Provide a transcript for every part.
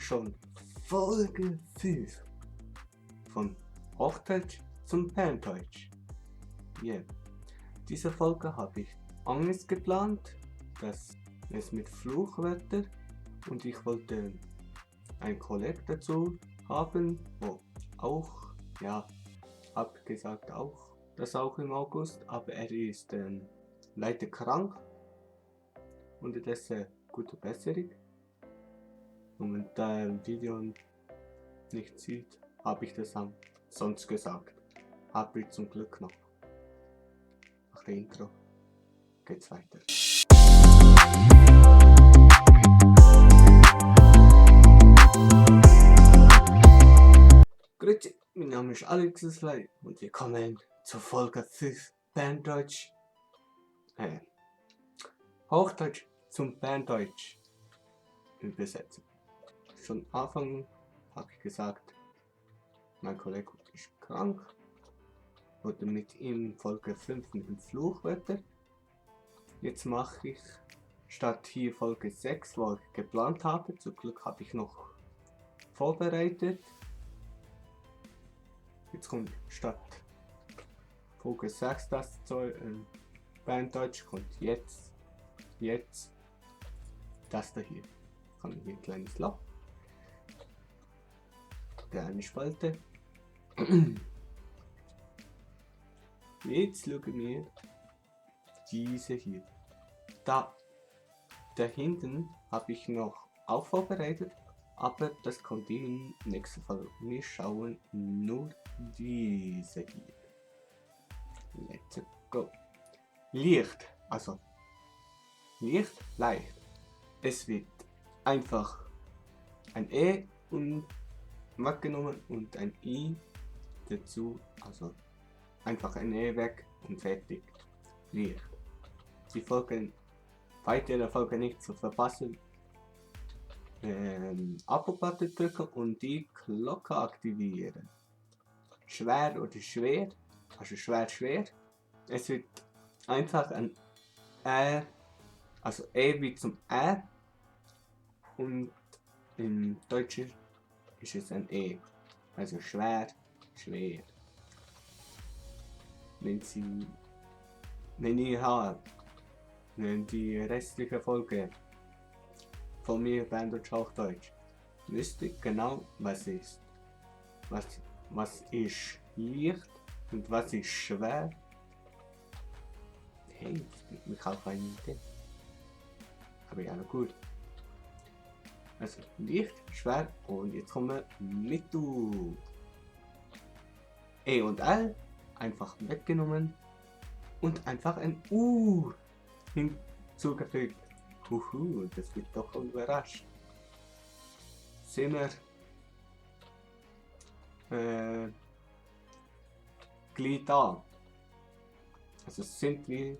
schon Folge 5 von Hochdeutsch zum Berndeutsch. Yeah. Diese Folge habe ich anders geplant, dass es mit Fluchwörtern und ich wollte einen Kollegen dazu haben, wo auch, ja, hab gesagt auch, das auch im August, aber er ist leider krank und das ist gute Besserung. Und wenn da ein Video nicht sieht, habe ich das sonst gesagt. Habe ich zum Glück noch. Nach dem Intro geht's weiter. Grüezi, mein Name ist Alex Slay und willkommen zur Folge 5 Berndeutsch. Hochdeutsch zum Berndeutsch übersetzen. Schon am Anfang habe ich gesagt, mein Kollege ist krank. Oder mit ihm Folge 5 mit dem Fluchwörter. Jetzt mache ich statt hier Folge 6, wo ich geplant habe. Zum Glück habe ich noch vorbereitet. Jetzt kommt statt Folge 6 das Berndeutsch kommt jetzt das da hier. Kann hier ein kleines Loch. Eine Spalte. Jetzt schauen wir diese hier. Da hinten habe ich noch auch vorbereitet, aber das kommt im nächsten Fall. Wir schauen nur diese hier. Let's go. Licht, also Licht, leicht. Es wird einfach ein E und weggenommen und ein I dazu, also einfach ein E weg und fertig. Licht. Die Folgen, weitere Folge nicht zu verpassen, Abo-Button drücken und die Glocke aktivieren. Schwer oder schwer, also schwer. Es wird einfach ein R, also E wie zum R und im Deutschen ist es ein E, also schwer. Wenn die restliche Folge von mir Berndeutsch Hochdeutsch wisst ihr genau was ist. Was ist leicht und was ist schwer. Hey, das gibt mich auch eine Idee. Aber ja, gut. Also leicht, schwer und jetzt kommen wir mit du. E und L einfach weggenommen und einfach ein U hinzugefügt. Das wird doch überrascht. Sind wir gleich da. Also sind wir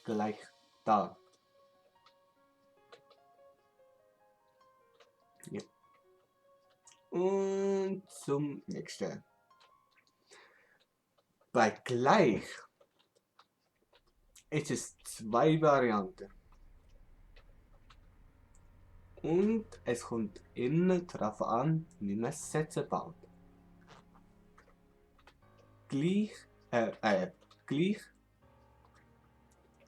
gleich da. Ja. Und zum nächsten. Bei gleich ist es zwei Varianten. Und es kommt immer darauf an, wie man Sätze baut. Gleich,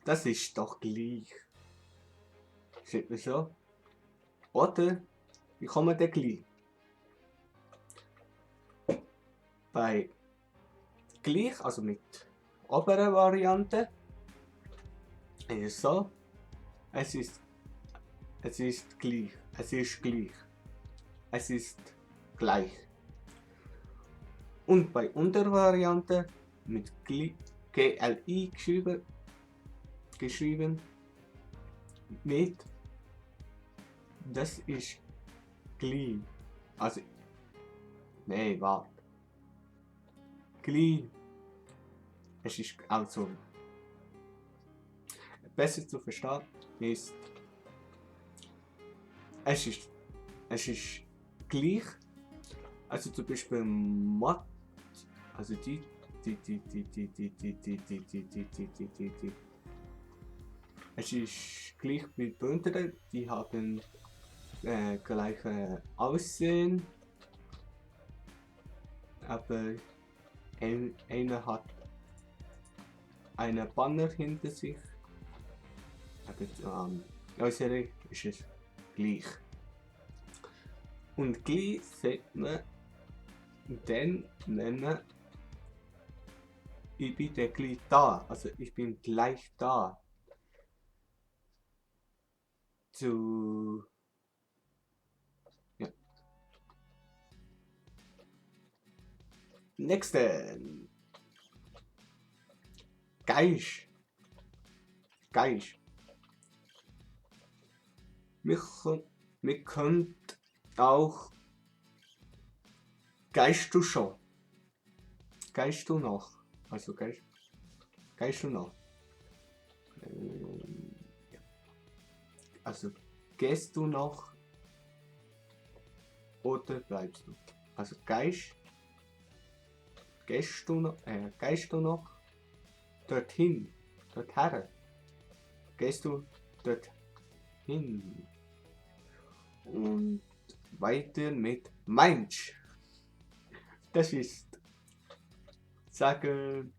das ist doch gleich. Steht mir so? Oder, wie kommen der gleich? Bei gleich, also mit oberen Variante, ist es so, es ist gleich, es ist gleich. Und bei Untervariante mit GLI geschrieben mit das ist gleich. Also, nee, warte. Gleich. Es ist also besser zu verstehen ist es ist gleich. Also zum Beispiel Mat, also die es ist gleich wie die unteren, die haben gleiche Aussehen, aber einer hat einen Banner hinter sich, aber äußerlich ist es gleich. Und gleich sieht man dann, wenn man ich bin dann gleich da, also ich bin gleich da zu ja. Nächsten Geist. Wir können auch Geist du schon. Geist du noch? Also Geist du noch? Ja. Also gehst du noch oder bleibst du? Also gehst du noch dorthin, dorthin? Gehst du dorthin? Und weiter mit Mensch. Das ist sagen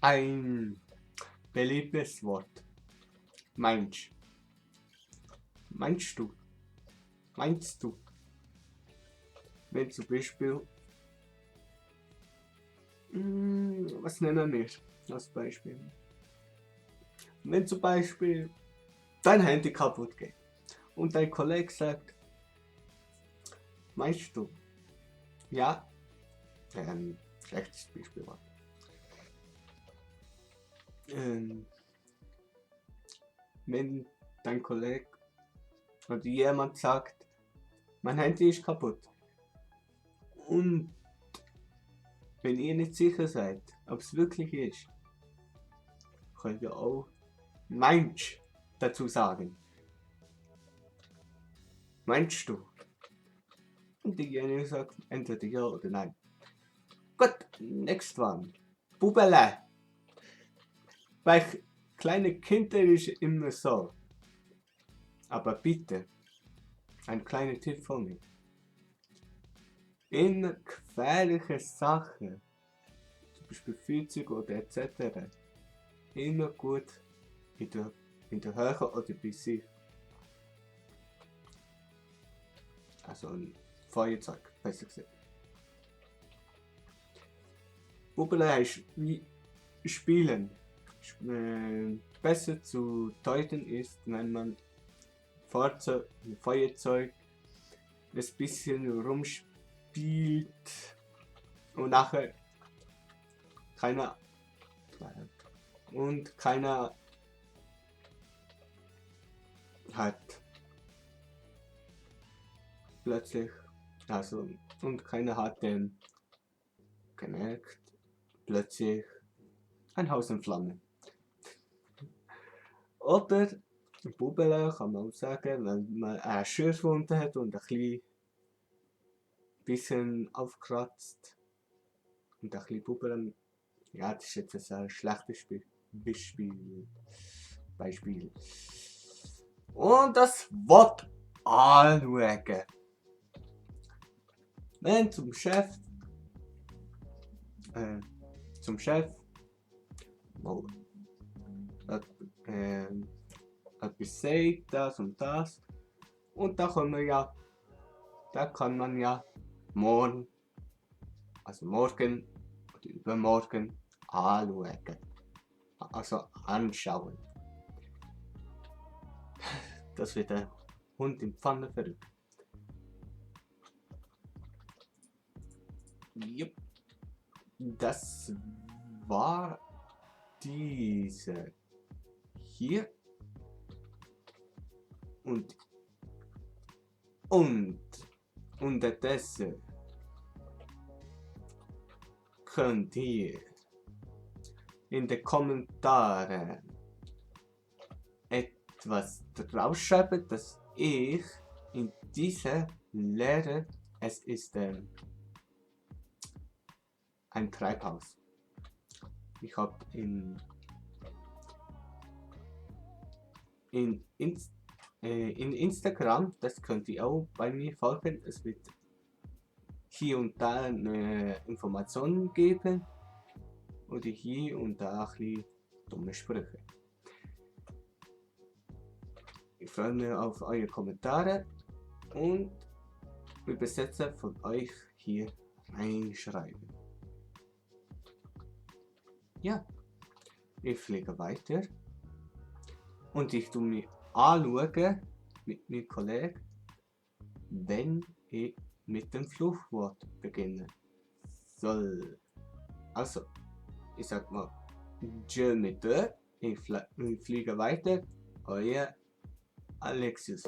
ein beliebtes Wort. Mensch. Meinst du? Wenn zum Beispiel, was nennen wir als Beispiel? Wenn zum Beispiel dein Handy kaputt geht und dein Kollege sagt, meinst du? Ja, schlechtes Beispiel war. Wenn dein Kollege oder jemand sagt, mein Handy ist kaputt. Und wenn ihr nicht sicher seid, ob es wirklich ist, könnt ihr auch Mensch dazu sagen. Meinst du? Und diejenige sagt entweder ja oder nein. Gut, next one. Bubele. Bei kleinen Kindern ist immer so. Aber bitte, ein kleiner Tipp von mir. In gefährlichen Sachen, zum Beispiel Flugzeug oder etc., immer gut in der Höhe oder bei sich. Also ein Feuerzeug, besser gesagt. Bubble heißt wie spielen. Besser zu deuten ist, wenn man Feuerzeug ein bisschen rumspielt und nachher keiner hat plötzlich, also und keiner hat den gemerkt, plötzlich ein Haus in Flammen. Oder Bubele kann man auch sagen, wenn man eine Schürfwunde hat und ein bisschen aufkratzt und ein bisschen Bubeln. Ja, das ist jetzt ein sehr schlechtes Beispiel. Und das Wort anschauen. Wenn zum Chef mal etwas sagt, das und das, und da kann man ja morgen oder übermorgen anschauen. Also anschauen. Das wird der Hund im Pfanne verrückt. Jupp. Das war diese hier. Und unterdessen könnt ihr in den Kommentaren etwas draufschreiben, dass ich in dieser Lehre, es ist ein Treibhaus. Ich habe in Instagram, das könnt ihr auch bei mir folgen. Es wird hier und da Informationen geben oder hier und da ein bisschen dumme Sprüche. Ich freue mich auf eure Kommentare und Übersetzer von euch hier reinschreiben. Ja, ich fliege weiter und ich tue mich anschauen mit meinem Kollegen, wenn ich mit dem Fluchwort beginnen soll. Also, ich sag mal, je mit der, ich fliege weiter, euer Alexius.